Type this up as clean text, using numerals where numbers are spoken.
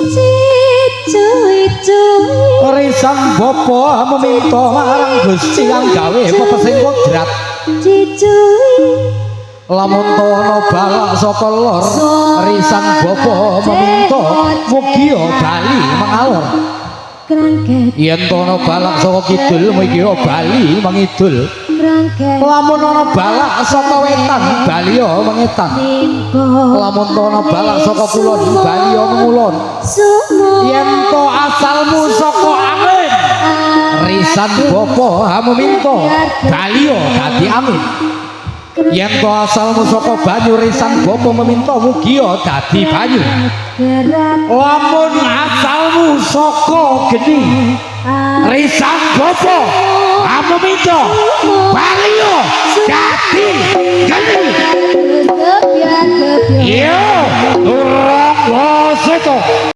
Cuy cuy. Risan bapa meminta marang Gusti kang gawe pepesing kodrat. Cicuy. Lamun tono balak saka lor, risan bapa meminta mugia bali mengalor. Krangket. Yen tono balak saka kidul, mugia bali mengidul. Krangket. Lamun ana balak saka wetan, baliya mengetan. Nimpa. Lamun tono balak saka kulon, baliya mengulon. Sumo. Yen to asalmu saka angin, risan bapa hamuminta baliya dadi angin. Yen to asalmu saka banyu, risan bapa meminta mugia dadi banyu. Gerak. Lamun asalmu saka geni, risan bapa hamuminta baliya dadi geni. Gebyar gebyar. Iya, Durung Waseta.